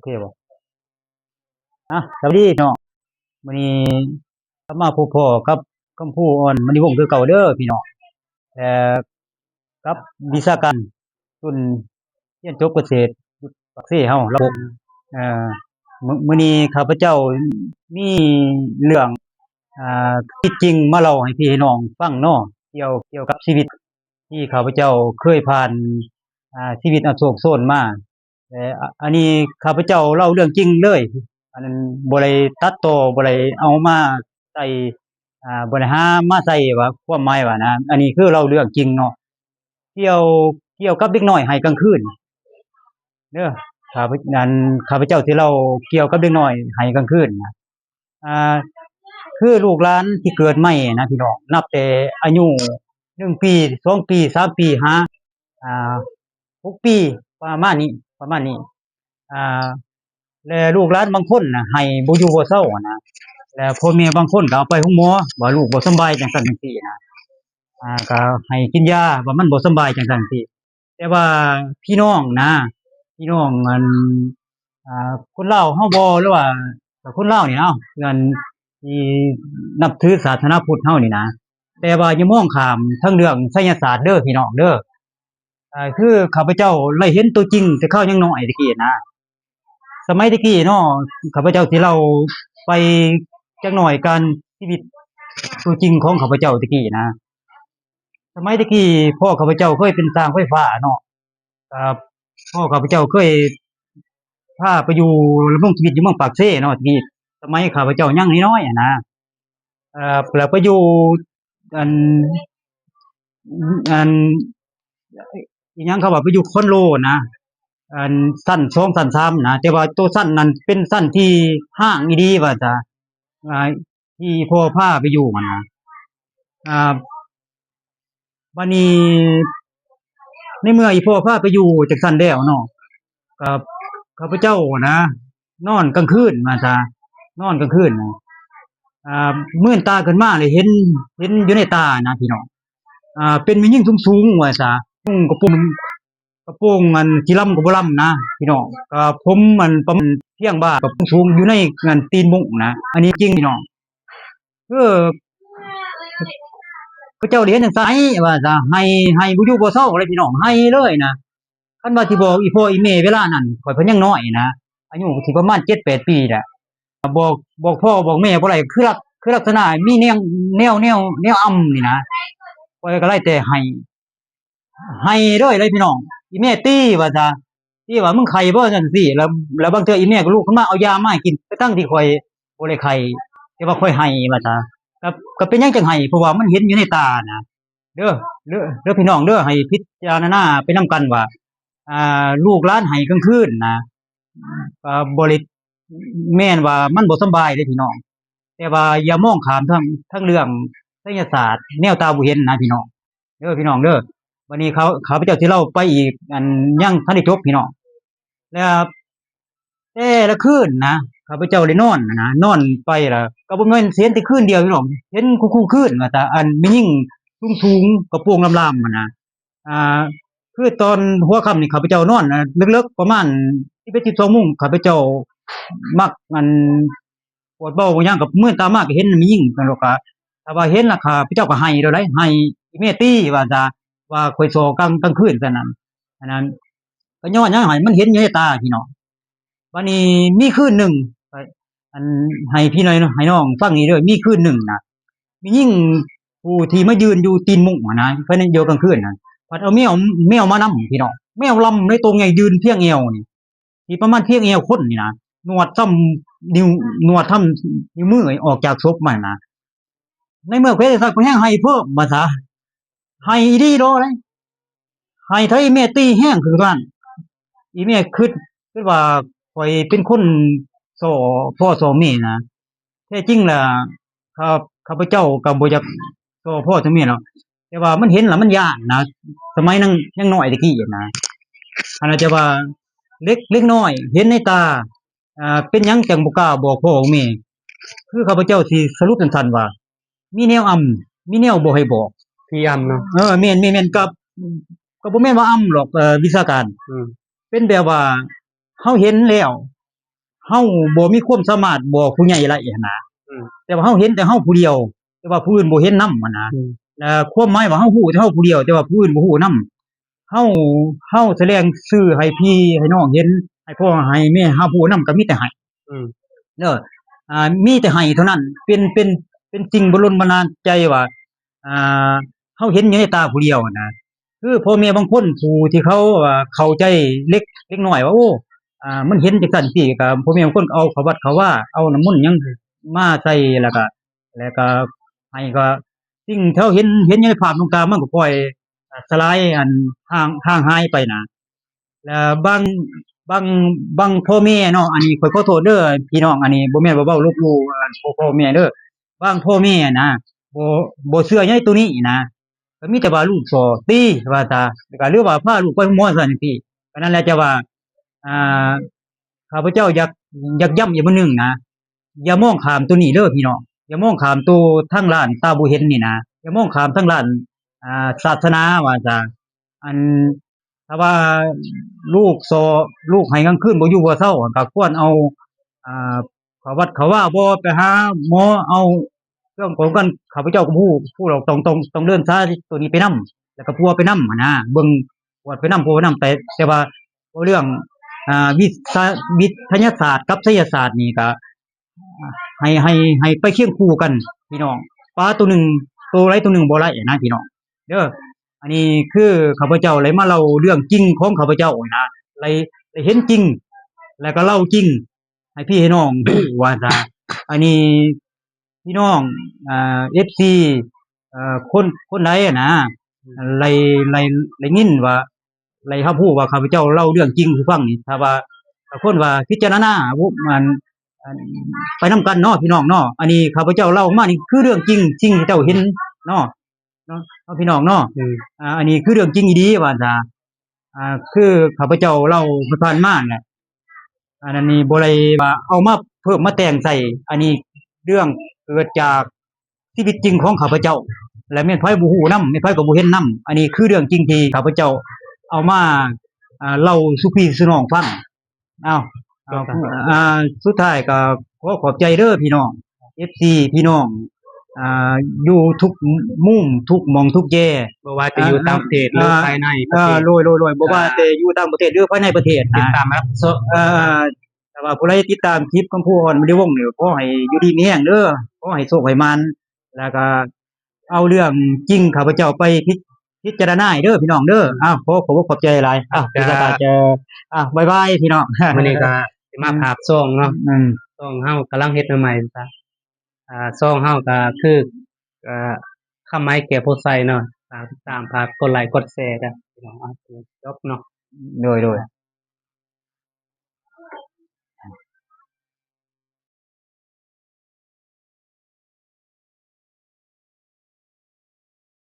ເຄບໍ່? ອ່ະ ສະບາຍດີພີ່ນ້ອງ, ມື້ນີ້ກັບມາພົບພໍ້ກັບຄຳພູ ອ່ອນມະນີວົງ ຄືເກົ່າເດີພີ່ນ້ອງ, ແລະ ກັບວິຊາການ ທຸນຮຽນຈົບກະເສດ ຢູ່ປາກເຊເຮົາ ລາວ ເອີ ມື້ ມື້ນີ້ຂ້າພະເຈົ້າມີເລື່ອງ ອ່າ ທີ່ຈິງມາເລົ່າໃຫ້ພີ່ໃຫ້ນ້ອງຟັງເນາະ, ກ່ຽວ ກ່ຽວກັບຊີວິດທີ່ຂ້າພະເຈົ້າເຄີຍຜ່ານ ອ່າ ຊີວິດອັນໂສກໂສນມາ. ແລະ ອາ ອັນນີ້ຂ້າພະເຈົ້າເລົ່າເລື່ອງຈິງເລີຍ, ອັນນັ້ນບໍ່ໄດ້ຕັດຕໍ່ ບໍ່ໄດ້ເອົາມາໃສ່ ອ່າ ບໍ່ໄດ້ຫາມາໃສ່ວ່າຄວາມໝາຍວ່ານະ, ອັນນີ້ຄືເລົ່າເລື່ອງຈິງເນາະ, ກ່ຽວ ກ່ຽວກັບເດັກນ້ອຍໄຫ້ກາງຄືນເດີ. ຂ້າພະ ອັນ ຂ້າພະເຈົ້າຊິເລົ່າກ່ຽວກັບເດັກນ້ອຍໄຫ້ກາງຄືນນະ. ອ່າ ຄືລູກຫຼານທີ່ເກີດໃໝ່ນະພີ່ນ້ອງ, ນັບແຕ່ອາຍຸໜຶ່ງປີ ສອງປີ ສາມປີ ຫາ ອ່າ ຫົກປີ ປະມານນີ້ ປະມານນີ້. ອ່າ ແລະ ລູກຫຼານບາງຄົນນະ ໄຫ້ບໍ່ຢູ່ບໍ່ເຊົານະ, ແລະ ພໍ່ແມ່ບາງຄົນກໍເອົາໄປໂຮງໝໍວ່າລູກບໍ່ສຳບາຍ ຈັ່ງຊັ້ນຈັ່ງຊີ້ນະ, ອ່າ ກໍໃຫ້ກິນຢາວ່າມັນບໍ່ສຳບາຍ ຈັ່ງຊັ້ນຈັ່ງຊີ້. ແຕ່ວ່າພີ່ນ້ອງນະ ພີ່ນ້ອງ ອັນ ອ່າ ຄົນລາວເຮົາບໍ່ ຫຼືວ່າຄົນລາວນີ້ເນາະ ອັນທີ່ນັບຖືສາສະໜາພຸດເຮົານີ້ນະ, ແຕ່ວ່າຢ່າມອງຂ້າມທາງເລື່ອງໄສຍະສາດເດີພີ່ນ້ອງເດີ. ອ່າ ຄືຂ້າພະເຈົ້າໄດ້ເຫັນຕົວຈິງແຕ່ຄາວຍັງນ້ອຍແຕ່ກີ້ນະ. ສະໄໝແຕ່ກີ້ເນາະ ຂ້າພະເຈົ້າຊິເລົ່າໄປຈັກໜ້ອຍການຊີວິດຕົວຈິງຂອງຂ້າພະເຈົ້າແຕ່ກີ້ນະ. ສະໄໝແຕ່ກີ້ພໍ່ຂ້າພະເຈົ້າເຄີຍເປັນຊ່າງໄຟຟ້າເນາະ, ກໍພໍ່ຂ້າພະເຈົ້າເຄີຍພາໄປຢູ່ ດຳລົງຊີວິດຢູ່ເມືອງປາກເຊເນາະ ແຕ່ກີ້ ສະໄໝຂ້າພະເຈົ້າຍັງນ້ອຍໆຫັ້ນນະ. ເອີ ແລ້ວໄປຢູ່ ອັນ ອັນ ອີຫຍັງ ເຂົາວ່າໄປຢູ່ຄອນໂດນະ ອັນ ຊັ້ນສອງ ຊັ້ນສາມນະ, ແຕ່ວ່າໂຕຊັ້ນນັ້ນເປັນຊັ້ນທີ່ຮ້າງອີ່ຫຼີວ່າຊະ, ອ່າ ທີ່ພໍ່ພາໄປຢູ່ຫັ້ນນະ. ອ່າ ບາດນີ້ ໃນເມື່ອອີ່ພໍ່ພາໄປຢູ່ຈັ່ງຊັ້ນແລ້ວເນາະ, ກໍຂ້າພະເຈົ້ານະ ນອນກາງຄືນວ່າຊະ ນອນກາງຄືນນະ ອ່າ ມື່ນຕາຂຶ້ນມາແລ້ວເຫັນ ເຫັນຢູ່ໃນຕານະພີ່ນ້ອງ, ອ່າ ເປັນແມ່ຍິງສູງໆວ່າຊະ ນຸ່ງກະໂປງ ກະໂປງອັນທີ່ລຳກໍບໍ່ລຳນະພີ່ນ້ອງ, ກໍຜົມອັນປະມານພຽງບ່າ ກະໂປງສູງຢູ່ໃນອັນຕີນມຸ້ງນະ. ອັນນີ້ຈິງພີ່ນ້ອງ, ຄືພະເຈົ້າໄດ້ເຫັນຈັ່ງຊັ້ນວ່າຊະ ໄຫ້ ໄຫ້ບໍ່ຢູ່ບໍ່ເຊົາເລີຍພີ່ນ້ອງ, ໄຫ້ເລີຍນະ. ຄັນວ່າຊິບອກອີ່ພໍ່ອີ່ແມ່ເວລານັ້ນ ຂ້ອຍເພິ່ນຍັງນ້ອຍນະ ອາຍຸກໍຊິປະມານເຈັດແປດປີແຫຼະ, ບອກ ບອກພໍ່ບອກແມ່ບໍ່ໄດ້ ຄືລັກ ຄືລັກສະນະມີແນວ ແນວ ແນວ ແນວອຳນີ້ນະ, ຂ້ອຍກໍໄດ້ແຕ່ໄຫ້ ໄຫ້ເລີຍເລີຍພີ່ນ້ອງ. ອີ່ແມ່ຕີວ່າຊະ ຕີວ່າ ມຶງໄຂ້ບໍ່ ຈັ່ງຊີ້. ແລ້ວ ແລ້ວບາງເທື່ອອີ່ແມ່ກໍລຸກຂຶ້ນມາເອົາຢາມາໃຫ້ກິນ ທັງໆທີ່ຂ້ອຍບໍ່ໄດ້ໄຂ້ ແຕ່ວ່າຂ້ອຍໄຫ້ວ່າຊະ. ກໍ ກໍເປັນຫຍັງຈັ່ງໄຫ້? ເພາະວ່າມັນເຫັນຢູ່ໃນຕານະ. ເດີ ເດີ ເດີພີ່ນ້ອງເດີ ໃຫ້ພິຈາລະນາໄປນຳກັນວ່າ ອ່າ ລູກຫຼານໄຫ້ກາງຄືນນະ ກໍບໍ່ໄດ້ແມ່ນວ່າມັນບໍ່ສຳບາຍເດ້ພີ່ນ້ອງ, ແຕ່ວ່າຢ່າມອງຂ້າມທາງ ທາງເລື່ອງໄສຍະສາດ ແນວຕາບໍ່ເຫັນນະພີ່ນ້ອງເດີ ພີ່ນ້ອງເດີ. ບັດນີ້ຂ້າ ຂ້າພະເຈົ້າຊິເລົ່າໄປອີກ ອັນຍັງທັນໄດ້ຈົບພີ່ນ້ອງ. ແລ້ວແຕ່ລະຄືນນະ ຂ້າພະເຈົ້າໄດ້ນອນນະ ນອນໄປລະ ກໍບໍ່ແມ່ນເຫັນແຕ່ຄືນດຽວພີ່ນ້ອງ, ເຫັນຄູ່ໆຄືນວ່າຊະ. ອັນແມ່ຍິງສູງໆ ກະໂປງລຳໆຫັ້ນນະ ອ່າ ຄືຕອນຫົວຄ່ຳນີ້ ຂ້າພະເຈົ້ານອນເລິກໆ ປະມານສິບເອັດ ສິບສອງໂມງ ຂ້າພະເຈົ້າມັກ ອັນ ປວດເບົາບໍ່ຫຍັງ ກໍມືນຕາມາກໍເຫັນແມ່ຍິງນັ້ນດອກ. ກໍຖ້າວ່າເຫັນລະ ຂ້າພະເຈົ້າກໍໄຫ້ໂລດໄດ໋ ໄຫ້ອີ່ແມ່ຕີວ່າຊະ ວ່າຂ້ອຍສໍ້ກາງ ກາງຄືນຊັ້ນນັ້ນ. ອັນນັ້ນກໍຍ້ອນຫຍັງ ໃຫ້ມັນເຫັນຢູ່ໃນຕາພີ່ນ້ອງ. ບາດນີ້ມີຄືນໜຶ່ງ ອັນ ໃຫ້ພີ່ນ້ອງ ໃຫ້ນ້ອງຟັງນີ້ເດີ, ມີຄືນໜຶ່ງນະ ມີຍິງຜູ້ທີ່ມາຢືນຢູ່ຕີນມຸ້ງຫັ້ນນະ ພາຍໃນ ຢູ່ກາງຄືນນະ ພັດເອົາແມວ ແມວມານຳພີ່ນ້ອງ. ແມວລຳໃນໂຕໃຫຍ່ ຢືນພຽງແອວນີ້ ທີ່ປະມານພຽງແອວຄົນນີ້ນະ, ໜວດຊ່ຳນິ້ວ ໜວດຊ່ຳນິ້ວມືອອກຈາກສົບມັນນະ. ໃນເມື່ອເປັນຈັ່ງຊັ້ນ ຂ້ອຍແຮ່ງໄຫ້ເພີ່ມວ່າຊະ, ໄຫ້ອີ່ຫຼີໂລດເດ້. ໄຫ້ເທົ່າອີ່ແມ່ຕີແຮງຄືກັນ. ອີ່ແມ່ຄິດ ຄິດວ່າຂ້ອຍເປັນຄົນສໍ້ພໍ່ສໍ້ແມ່ນະ. ແທ້ຈິງລະ ຂ້າ ຂ້າພະເຈົ້າກໍບໍ່ຢາກ ຕໍ່ພໍ່ຕໍ່ແມ່ເນາະ, ແຕ່ວ່າມັນເຫັນລະມັນຢ້ານນະ, ສະໄໝນາງຍັງນ້ອຍແຕ່ກີ້ນະ. ອັນອາດຈະວ່າເດັກ ເດັກນ້ອຍເຫັນໃນຕາ, ອ່າ ເປັນຫຍັງຈັ່ງບໍ່ກ້າບອກພໍ່ບອກແມ່? ຄືຂ້າພະເຈົ້າຊິສະຫຼຸບສັ້ນໆວ່າ ມີແນວອຳ ມີແນວບໍ່ໃຫ້ບອກ. ທີ່ອຳເນາະ? ເອີ ແມ່ນໆໆ ກໍ ກໍບໍ່ແມ່ນວ່າອຳດອກ ເອີ ວິຊາການ. ອືມ ເປັນແບບວ່າເຮົາເຫັນແລ້ວ ເຮົາບໍ່ມີຄວາມສາມາດບອກຜູ້ໃຫຍ່ໄດ້ຫັ້ນນະ. ອືມ ແຕ່ວ່າເຮົາເຫັນແຕ່ເຮົາຜູ້ດຽວ ແຕ່ວ່າຜູ້ອື່ນບໍ່ເຫັນນຳຫັ້ນນະ. ອືມ ແລະ ຄວາມໝາຍວ່າເຮົາຮູ້ແຕ່ເຮົາຜູ້ດຽວ ແຕ່ວ່າຜູ້ອື່ນບໍ່ຮູ້ນຳ. ເຮົາ ເຮົາສະແດງຊື່ໃຫ້ພີ່ໃຫ້ນ້ອງເຫັນ ໃຫ້ພໍ່ໃຫ້ແມ່ຮັບຮູ້ນຳ ກໍມີແຕ່ໃຫ້. ອືມ ເດີ ອ່າ ມີແຕ່ໃຫ້ເທົ່ານັ້ນ ເປັນ ເປັນ ເປັນສິ່ງບົ່ນບັນດານໃຈວ່າ ອ່າ ເຮົາເຫັນຢູ່ໃນຕາຜູ້ດຽວນະ. ຄືພໍ່ແມ່ບາງຄົນຜູ້ທີ່ເຂົາ ອ່າ ເຂົ້າໃຈເດັກ ເດັກນ້ອຍວ່າ ໂອ້ ອ່າ ມັນເຫັນຈັ່ງຊັ້ນຈັ່ງຊີ້ ກໍພໍ່ແມ່ບາງຄົນກໍເອົາເຂົ້າວັດເຂົ້າວາ ເອົານ້ຳມົນຫຍັງມາໃສ່ ແລ້ວກໍ ແລ້ວກໍໃຫ້ ກໍສິ່ງທີ່ເຮົາເຫັນ ເຫັນຢູ່ໃນພາບດວງຕາ ມັນກໍຄ່ອຍ ອ່າ ສະຫຼາຍ ອັນ ຫ່າງ ຫ່າງຫາຍໄປນະ. ແລ້ວບາງ ບາງ ບາງພໍ່ແມ່ເນາະ ອັນນີ້ຂ້ອຍຂໍໂທດເດີພີ່ນ້ອງ ອັນນີ້ບໍ່ແມ່ນວ່າເວົ້າລົບຫຼູ່ ອັນ ພໍ່ ພໍ່ແມ່ເດີ. ບາງພໍ່ແມ່ນະ ບໍ່ ບໍ່ເຊື່ອໃນໂຕນີ້ນະ ກໍມີແຕ່ວ່າລູກສໍ້ຕີວ່າຊະ ແລ້ວກໍ ຫຼືວ່າພາລູກໄປໂຮງໝໍຊັ້ນຈັ່ງຊີ້. ກໍນັ້ນແຫຼະ ຈະວ່າ ອ່າ ຂ້າພະເຈົ້າຢາກ ຢາກຢ້ຳອີກມື້ໜຶ່ງນະ ຢ່າມອງຂ້າມໂຕນີ້ເດີພີ່ນ້ອງ ຢ່າມອງຂ້າມໂຕທາງດ້ານຕາບໍ່ເຫັນນີ້ນະ ຢ່າມອງຂ້າມທາງດ້ານ ອ່າ ສາສະໜາວ່າຊະ. ອັນ ຖ້າວ່າລູກສໍ້ ລູກໄຫ້ກາງຄືນບໍ່ຢູ່ບໍ່ເຊົາ ກໍຄວນເອົາ ອ່າ ເຂົ້າວັດເຂົ້າວາບໍ ໄປຫາໝໍ ເອົາເຄື່ອງຂອງກັນ ຂ້າພະເຈົ້າກໍບໍ່ຮູ້ ຜູ້ດອກ ຕ້ອງ ຕ້ອງ ຕ້ອງເດີນສາຍໂຕນີ້ໄປນຳ ແລ້ວກໍປົວໄປນຳຫັ້ນນະ ເບິ່ງ ກວດໄປນຳ ປົວໄປນຳ. ແຕ່ ແຕ່ວ່າເວົ້າເລື່ອງ ອ່າ ວິຊາ ວິທະຍາສາດກັບໄສຍະສາດນີ້ກໍ ໃຫ້ ໃຫ້ ໃຫ້ໄປຄຽງຄູ່ກັນພີ່ນ້ອງ ປາໂຕໜຶ່ງ ໂຕໃດໂຕໜຶ່ງບໍ່ໄດ້ນະພີ່ນ້ອງເດີ. ອັນນີ້ຄືຂ້າພະເຈົ້າໄດ້ມາເລົ່າເລື່ອງຈິງຂອງຂ້າພະເຈົ້ານະ ໄດ້ ໄດ້ເຫັນຈິງ ແລ້ວກໍເລົ່າຈິງໃຫ້ພີ່ໃຫ້ນ້ອງຮູ້ວ່າຊະ. ອັນນີ້ພີ່ນ້ອງ ອ່າ ເອັຟຊີ ເອີ ຄົນ ຄົນໃດນະ ໄດ້ ໄດ້ ໄດ້ຍິນວ່າ ໄດ້ຮັບຮູ້ວ່າຂ້າພະເຈົ້າເລົ່າເລື່ອງຈິງສູ່ຟັງນີ້ ຖ້າວ່າ ຖ້າຄົນວ່າພິຈາລະນາ ອັນ ອັນ ໄປນຳກັນເນາະພີ່ນ້ອງເນາະ. ອັນນີ້ຂ້າພະເຈົ້າເລົ່າອອກມານີ້ຄືເລື່ອງຈິງ ສິ່ງທີ່ເຈົ້າເຫັນເນາະ ເນາະ ເນາະພີ່ນ້ອງເນາະ. ອືມ ອ່າ ອັນນີ້ຄືເລື່ອງຈິງອີ່ຫຼີວ່າຊະ. ອ່າ ຄືຂ້າພະເຈົ້າເລົ່າຜ່ານໆມານັ້ນແຫຼະ ອັນນີ້ບໍ່ໄດ້ວ່າເອົາມາເພີ່ມມາແຕ່ງໃສ່ ອັນນີ້ເລື່ອງເກີດຈາກ ຊີວິດຈິງຂອງຂ້າພະເຈົ້າ ແລະ ແມ່ນໃຜບໍ່ຮູ້ນຳ ແມ່ນໃຜກໍບໍ່ເຫັນນຳ. ອັນນີ້ຄືເລື່ອງຈິງທີ່ຂ້າພະເຈົ້າເອົາມາ ອ່າ ເລົ່າສູ່ພີ່ສູ່ນ້ອງຟັງ. ເອົາ ເອົາ ອ່າ ສຸດທ້າຍກໍຂໍຂອບໃຈເດີພີ່ນ້ອງ ເອັຟຊີ ພີ່ນ້ອງ ອ່າ ຢູ່ທຸກມຸມ ທຸກໝ່ອງ ທຸກແຈ ບໍ່ວ່າຈະຢູ່ຕ່າງປະເທດ ຫຼື ອ່າ ພາຍໃນປະເທດ ອ່າ ໂດຍ ໂດຍ ໂດຍ ບໍ່ວ່າແຕ່ຢູ່ຕ່າງປະເທດ ຫຼື ພາຍໃນປະເທດນະ ຕິດຕາມຮັບຊົມ ເອີ ຖ້າວ່າຜູ້ໃດຕິດຕາມຄລິບຂອງຄູອອນ ມະນີວົງ ນີ້ ຂໍໃຫ້ຢູ່ດີມີແຮງເດີ ຂໍໃຫ້ໂຊກໃຫ້ໝານ ແລ້ວກໍເອົາເລື່ອງຈິງຂ້າພະເຈົ້າໄປພິ ພິຈາລະນາໃຫ້ເດີພີ່ນ້ອງເດີ. ອ້າວ ຂໍຂອບອົກຂອບໃຈຫຼາຍ. ອ້າວ ເຈົ້າ ພີ່ສະກາດ ເຈົ້າ ອ້າວ ບາຍບາຍພີ່ນ້ອງ. ມື້ນີ້ກໍຊິມາຝາກຊ່ອງເນາະ ອືມ ຊ່ອງເຮົາກຳລັງເຮັດໃໝ່ໆ ອ່າ ຊ່ອງເຮົາກໍຄື ອ່າ ຄຳໄມແກ້ວໂພໄຊເນາະ ຝາກຕິດຕາມ ຝາກກົດໄລກົດແຊເດີພີ່ນ້ອງ. ອ່າ ຈົບເນາະ ໂດຍ ໂດຍ.